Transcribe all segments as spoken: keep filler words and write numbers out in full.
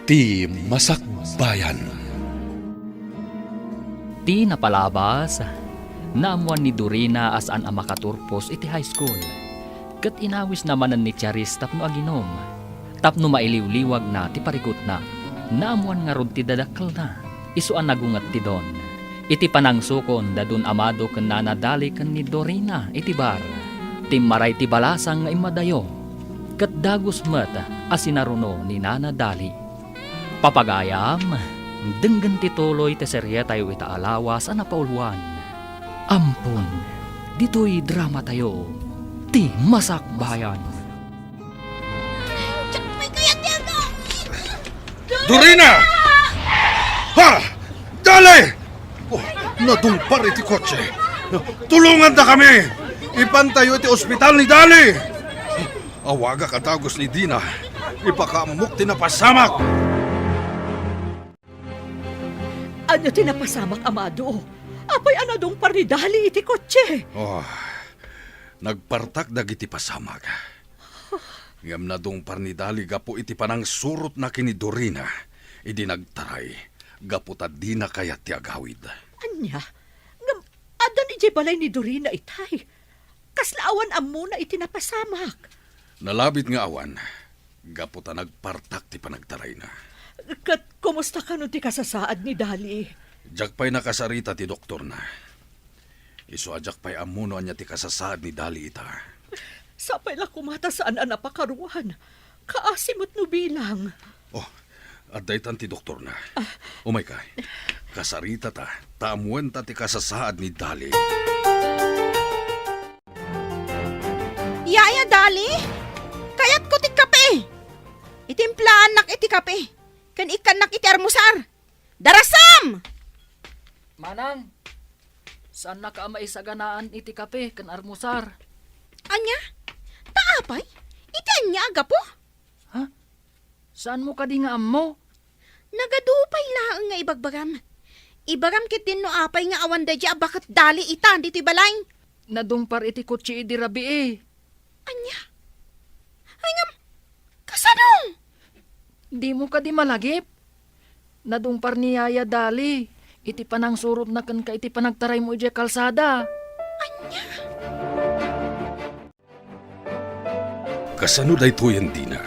Ti Masakbayan. Ti napalabas, naammuan ni Dorina a saan a makaturpos iti high school, ket inawisna manen ni Charis tapno aginom, tapno mailiwliwagna ti parikutna. Naammuan ngarud ti dadakkelna, isu a nagunget ti Don. Iti panangsukon da Don Amado ken Nana Dali ken ni Dorina iti bar, timmaray ti balasang nga immadayo, ket dagus met a sinaruno ni Nana Dali. Papagayam, denggen ti tuloy ti serietayo ita a lawas a napauluan. Ampon, ditoy dramatayo, Ti Masakbayan. Diak pay kayat ti agamit. Dorina! Ha! Dali! Oh, nadungpar iti kotse. Tulongandakami! Ipantayo iti ospital ni Dali! Awagak a dagus ni Dina. Ipakaammok ti napasamak. Ania ti napasamak, Amado? Apay a nadungpar ni Dali iti kotse? Oh, nagpartak dagiti pasamak. Ngem nadungpar ni Dali gapu iti panangsurotna ken ni Dorina idi nagtaray, gapu ta dina kayat ti agawid. Ania? Ngem addan idiay balay ni Dorina itay. Kasla awan ammona iti napasamak. Nalabit nga awan, gapu ta nagpartak ti panagtarayna. Ket kumusta kano ti kasasaad ni Dali? Diak pay nakasarita ti doktorna. Isu a diak pay ammo no ania ti kasasaad ni Dali ita. Sapay la koma ta saan a napakaruan. Kaasi met no bilang. Oh, adda itan ti doktorna. Ah. Umayka. Kasaritata, ta ammoenta ti kasasaad ni Dali. Yaya Dali, kayatko ti kape. Itimplaannak iti kape, ken ikkannak iti armusar. Darasam! Manang, saannaka a maisaganaan iti kape ken armusar. Ania? Ta apay? Iti ania a gapu? Ha? Saanmo kadi nga ammo? Nagadu pay laeng nga ibagbagam. Ibagam ketdin no apay nga awan daydiay a baket Dali ita ditoy balay. Nadungpar iti kotse idi rabii. Ania? Ay ngem, kasano? Dimo kadi malagip? Nadungpar ni Yaya Dali iti panangsurotna kenka iti panagtaraymo idiay kalsada. Ania? Kasano daytoyen, Dina?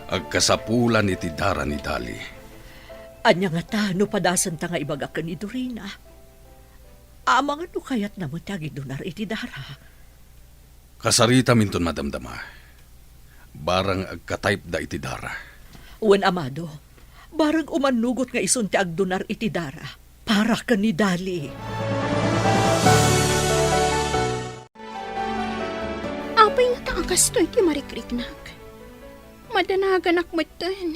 Agkasapulan iti dara ni Dali. Ania ngata no padasenta nga ibaga ken ni Dorina? Amangan no kayatna met ti agidunar iti dara. Kasaritaminton madamdama. Barang agka-type da iti dara. Wen, Amado, barang umannugot nga isun ti agdunar iti dara para ken ni Dali. Apay ngata a kastoy ti marikriknak? Madanaganak metten.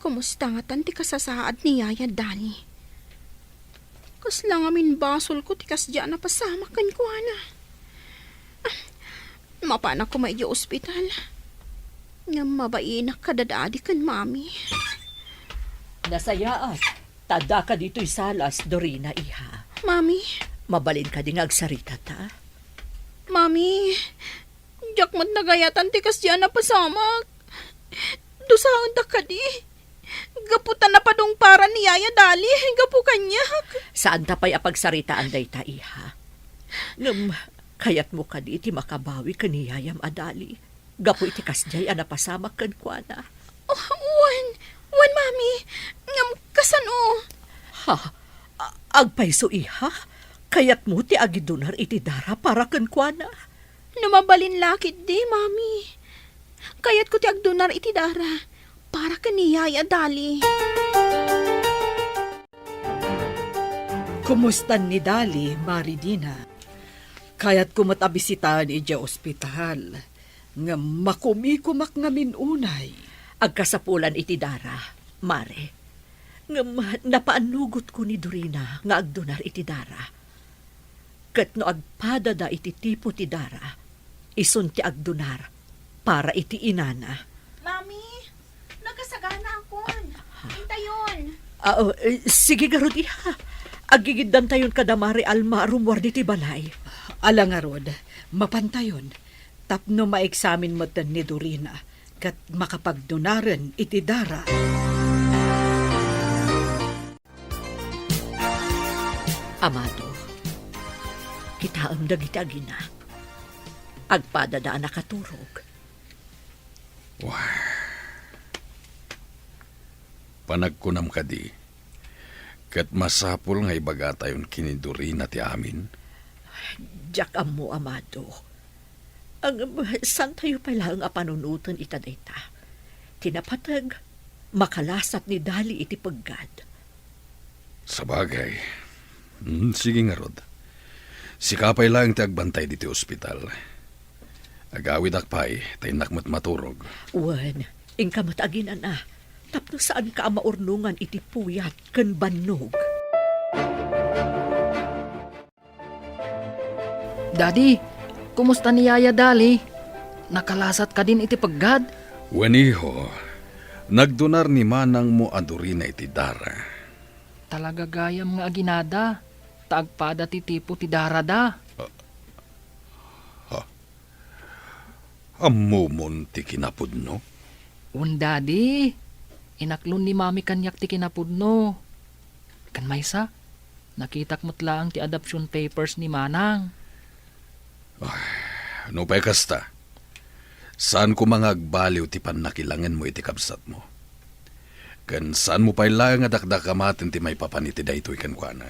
Kumusta ngatan ti kasasaad ni Yaya Dali? Kasla ngamin basolko ti kasdiay a napasamak kenkuana. Ah, mapanak koma idiay ospital. Ngem mabainak kada Dadi ken Mami. Nasayaat, ta addaka ditoy salas, Dorina, iha. Mami? Mabalin kadi nga agsaritata? Mami, diak met nagayatan ti kasdiay a napasamak. Dusaendak kadi. Gapu ta napadungparan ni Yaya Dali gapu kaniak. Saanta pay a pagsaritaan dayta, iha. Ngem, kayatmo kadi ti makabawi ken ni Yayam a Dali gapu iti kasdiay a napasamak kenkuana? Oh, wen, wen, Mami. Ngem kasano? Ha? A-, agpayso, iha? Kayatmo ti agidunar iti dara para kenkuana? No mabalin la ketdi, Mami. Kayatko ti agdunar iti dara para ken ni Yaya Dali. Kumustan ni Dali, Mari Dina? Kayatko met a bisitaen idiay ospital, ngem makumikumak ngamin unay. Agkasapulan iti dara, Mare. Ngem napaannugotko ni Dorina nga agdunar iti dara. Ket no agpadada iti tipo ti dara, isun ti agdunar para iti inana. Mami, nagkasaganaakon. Intayon. Ah, oh, eh, sige ngarud, iha. Aggigiddantayon kada Mari Alma a rummuar ditoy balay. Ala ngarud, mapantayon. Tapno maeksamin metten ni Dorina ket makapagdunaren iti dara. Amado, kitaem dagiti agina. Agpadada a nakaturog. Wah. Panagkunam kadi, ket masapul nga ibagatayon ken ni Dorina ti amin? Diak ammo, Amado. Ngem, saantayo pay laeng a panunoten ita dayta. Ti napateg, makalasat ni Dali iti peggad. Sabagay. Hmm, sige ngarud. Sika pay laeng ti agbantay ditoy ospital. Agawidak pay, ta innak met maturog. Wen, inka met aginana, tapno saanka a maurnongan iti puyat ken bannog. Daddy, kumusta ni Yaya Dali? Nakalasat kadin iti peggad? Wen, iho, nagdunar ni manangmo a Dorina iti dara. Talaga gayam nga aginada, ta agpada ti tipo ti darada. Ah, ha? Ammomon ti kinapudno? Wen, Daddy. Inaklon ni Mami kaniak ti kinapudno. Ken maysa, nakitak met laeng ti adoption papers ni Manang. Ay, nupay kasta, saan koma nga agbaliw ti pannakilangenmo iti kabsatmo. Ken saanmo pay laeng a dakdakamaten ti maipapan iti daytoy kenkuana.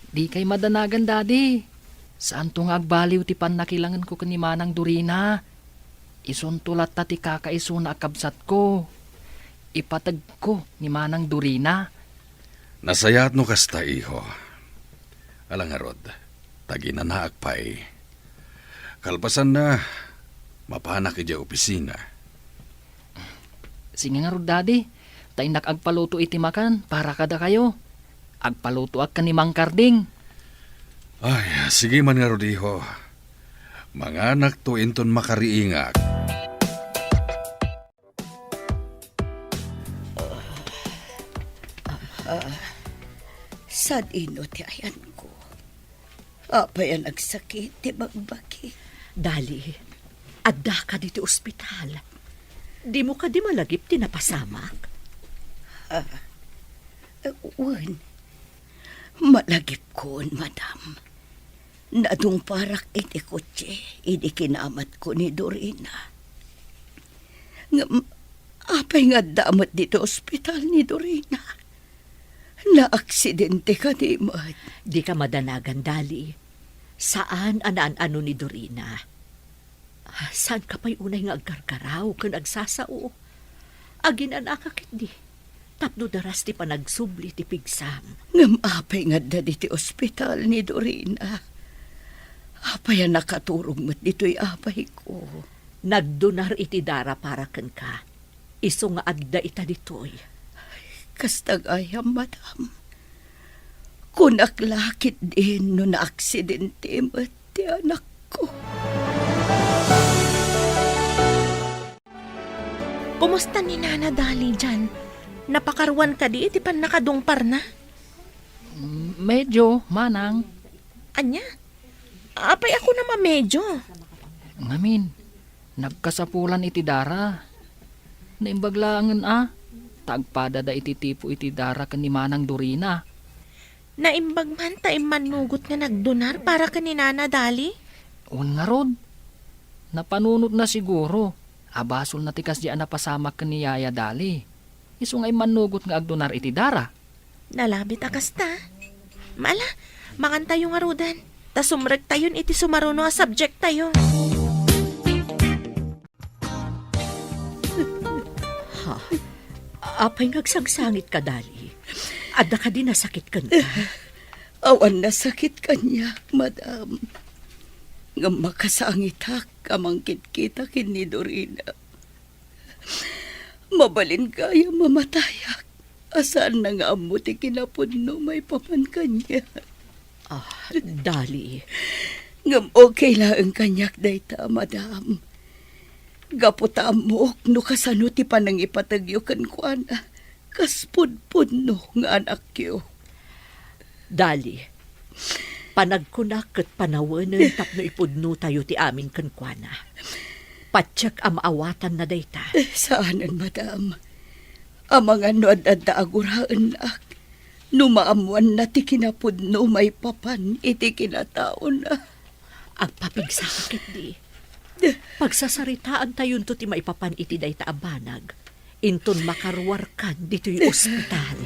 Dikay madanagan, Daddy. Saanto nga agbaliw ti pannakilangenko ken ni Manang Dorina. Isunto latta ti kakaisuna a kabsatko. Ipategko ni Manang Dorina. Nasayaat no kasta, iho. Ala ngarud, ta aginanaak pay. Kalpasanna, mapanak idiay opisina. Sige ngarud, Daddy, ta innak agpaluto iti makan para kadakayo. Agpalutoak ken ni Mang Karding. Ay, sige man ngarud, iho. Manganakto inton makariingak. Ah, sadino ti ayanko? Apay a nagsakit ti bagbagi? Dali, adda ka ditoy ospital. Dimo kadi malagip ti napasamak? Ah, wen. Malagipkon, madam. Nadungparak iti kotse idi kinamatko ni Dorina. Ngem, apay nga adda met ditoy ospital ni Dorina? Naaksidente kadi met? Dika madanagan, Dali. Saan a naan-ano ni Dorina. Saanka pay unay nga agkarkaraw ken agsasao? Aginanaka ketdi, tapno daras ti panagsubli ti pigsam. Ngem apay nga adda ditoy ospital ni Dorina? Apay a nakaturog met ditoy apayko? Nagdunar iti dara para kenka. Isu nga adda ita ditoy. Kasta gayam, madam. Kunak la ketdin no naaksidente met ti anakko. Kumusta ni Nana Dali dian? Napakaruan kadi iti pannakadungparna? Mm, medyo, manang. Ania? Apay a kunam a medyo? Ngamin, nagkasapulan iti dara. Naimbag laengen a, ta agpadada iti tipo iti dara ken ni Manang Dorina. Naimbag man ta immannugot nga nagdunar para ken ni Nana Dali? Wen ngarud, napanunotna siguro a basolna ti kasdi a napasamak ken ni Yaya Dali. Isu nga immannugot nga agdunar iti dara. Nalabit a kasta. Ala, mangantayo ngaruden, ta sumrektayon iti sumaruno a subjecttayo. Ha? Apay nga agsangsangitka, Dali? Adda kadi nasakit kenka? Awan nasakit kaniak, madam. Ngem makasangitak a mangkitkita ken ni Dorina. Mabalin gayam a matayak a saanna nga ammo ti kinapudno maipapan kaniak. Ah, Dali. Ngem okay laeng kaniak dayta, madam. Gapu ta ammok no kasano ti panangipategyo kenkuana, kas pudpudno nga anakyo. Dali, panagkunak ket panawenen tapno ipudnotayo ti amin kenkuana. Patiek a maawatanna dayta. Eh, saanen, madam. Amangan no ad-adda a guraennak, no maammoanna ti kinapudno maipapan iti kinataona. Agpapigsaka ketdi. Pagsasaritaantayonto ti maipapan iti dayta a banag, inton makaruarkan ditoy ospital.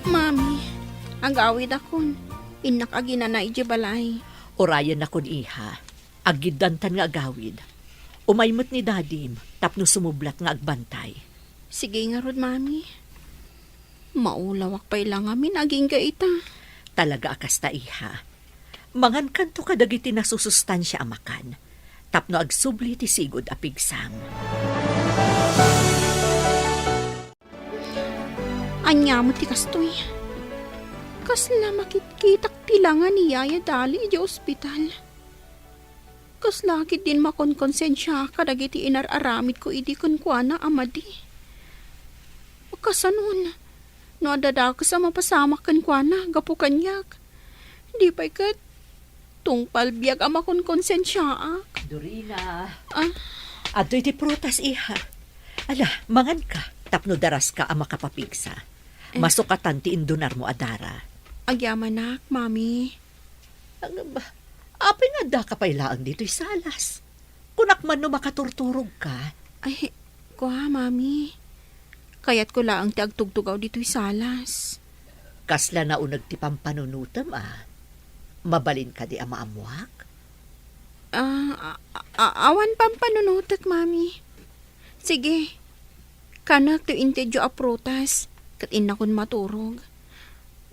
Mami, agawidakon. Innak aginana idiay balay. Urayennakon, iha. Aggiddantan nga agawid. Umay met ni Dadim tapno sumublat nga agbantay. Sige ngarud, Mami. Maulawak pay la ngamin agingga ita. Talaga a kasta, iha. Mangankanto kadagiti nasusustansia a makan tapno agsubli ti sigud a pigsang. Ania met ti kastoy? Kasla makitkitak ti langa ni Yaya Dali idiay ospital. Kasla ketdin makonkonsensiaak kadagiti inar-aramidko idi kenkuana a madi. Kasanon, no adda dakes a mapasamak kenkuana gapu kaniak, di pay ket tungpal biag a makonkonsensiaak. Dorina. Ah? Adtoy ti prutas, iha. Ala, manganka, tapno daraska a makapapigsa. Eh. Masukatan ti indunarmo a dara. Agyamanak, Mami. Ngem, apay nga addaka pay laeng ditoy salas? Kunak man no makaturturogka. Ay, kua, Mami. Kayatko laeng ti agtugtugaw ditoy salas. Kasla nauneg ti pampanunotem, a? Mabalin kadi a maammoak? Ah, a-, a-, awan pampanunotek, Mami. Sige, kanek ti intedyo a prutas, ket innakon maturog.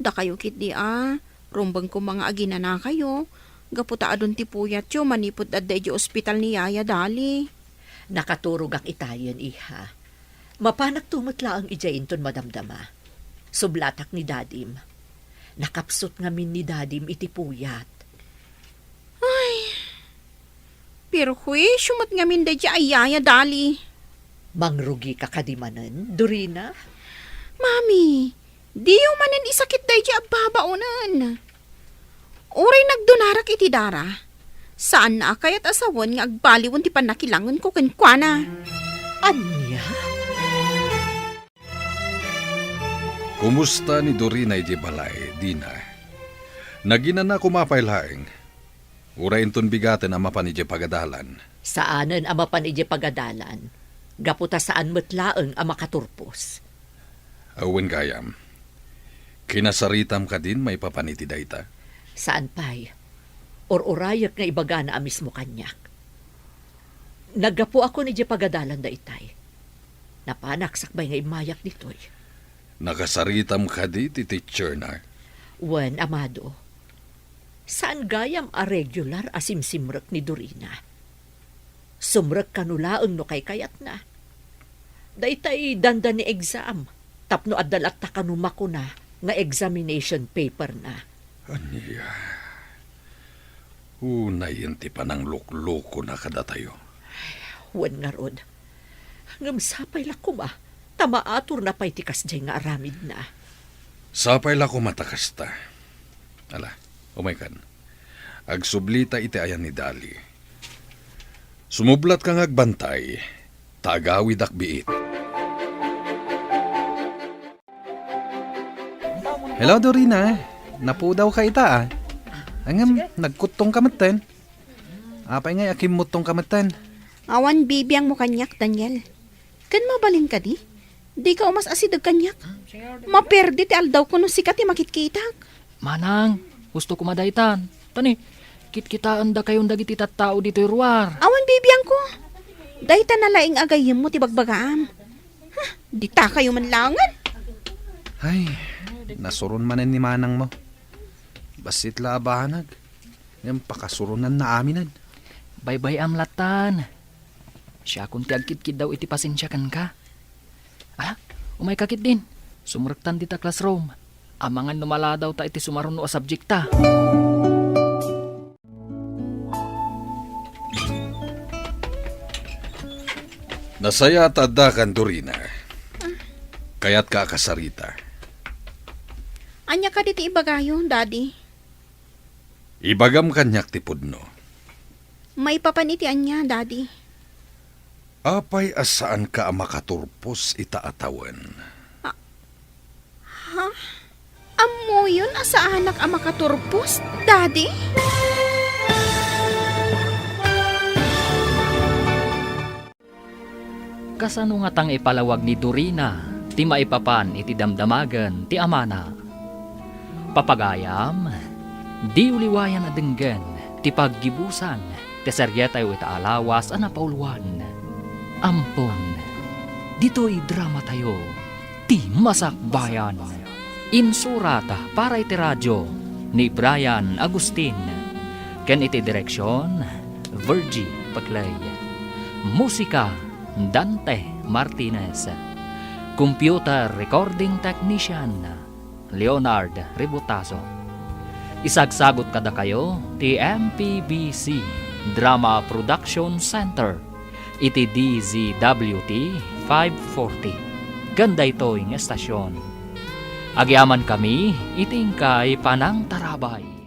Dakayo ketdi a, rumbeng koma nga aginanakayo, gapu ta adun ti puyatyo manipud adda idiay ospital ni Yaya Dali. Nakaturogak itayen, iha. Mapanakto met laeng idiay inton madamdama. Sublatak ni Dadim. Nakapsut ngamin ni Dadim iti puyat. Ay, perhuisio met ngamin daydiay a Yaya Dali. Mangrugika kadi manen, Dorina? Mami, diyo manen isakit daydiay a babaonen. Uray nagdunarak iti dara, saanna a kayat a sawen nga agbaliwen ti pannakilangenko kenkuana. Ania? Kumusta ni Dorina idiay balay, Dina? Naginana koma pay laeng? Uray inton bigaten a mapan idiay pagadalan? Saanen a mapan idiay pagadalan, gapu ta saan met laeng a makaturpos. Awan gayam. Kinasaritam kadin maipapan iti dayta? Saan pay. Ur-urayek nga ibagana a mismo kaniak. Naggapuakon idiay pagadalan daytay. Napanak sakbay nga immayak ditoy. Nakasaritam kadi ti teacher na? Wen, Amado. Saan gayam a regular a simsimrek ni Dorina. Sumrek kano laeng no kaykayatna. Daytay dandani exam, tapno adda latta kano makuna nga examination paper na. Ania? Unayen ti panangluklukona kadatayo. Wen ngarud. Ngem sapay la koma, ta maaturna pay ti kasdiay nga aramidna. Sapay la koma ta kasta. Ala, umaykan. Agsublita iti ayan ni Dali. Sumublatka nga agbantay, ta agawidak biit. Hello, Dorina. Napudawka ita, a. Ngem, nagkuttongka metten. Apay ngay a kimmutongka metten? Awan bibiangmo kaniak, Daniel. Ken mabalin kadi? Dika umas-asideg kaniak. Maperdi ti aldawko no sika ti makitkitak. Manang, husto koma daytan. Tani, kitkitaendakayon dagiti tattao ditoy ruar. Awan bibiangko. Dayta na laeng a gayyemmo ti bagbagaam. Huh, ditakayo man laengen. Ay, nasuron manen ni manangmo. Bassit la a banag. Ngem pakasuronnanna aminen. Baybay-am lattan. Siakon ti agkitkiddaw iti pasensia kenka. Ala, umayka ketdin. Sumrektan dita classroom. Amangan no maladawta iti sumaruno a subjekta. Nasayaat ta addakan, Dorina. Kayatka a kasarita. Ania kadi ti ibagayo, Daddy? Ibagam kaniak ti pudno. Maipapan iti ania, Daddy? Apay a saanka a makaturpos ita a tawen? Ha? Ammoyon a saanak a makaturpos, Daddy? Kasano ngatang ipalawag ni Dorina ti maipapan iti damdamagen ti amana? Papagayam, diyo liwayan a denggen ti paggibusan ti serietayo ita a lawas a napauluan. Ampon, ditoy dramatayo, ti Masakbayan. Insurat para iti radio ni Brian Agustin, ken iti direksion, Virgie Paclay. Musika, Dante Martinez. Computer recording technician, Leonard Ributaso. Isagsagut kadakayo ti M P B C Drama Production Center iti D Z W T five forty. Ken daytoy nga estasion, agyamankami iti inkay panangtarabay.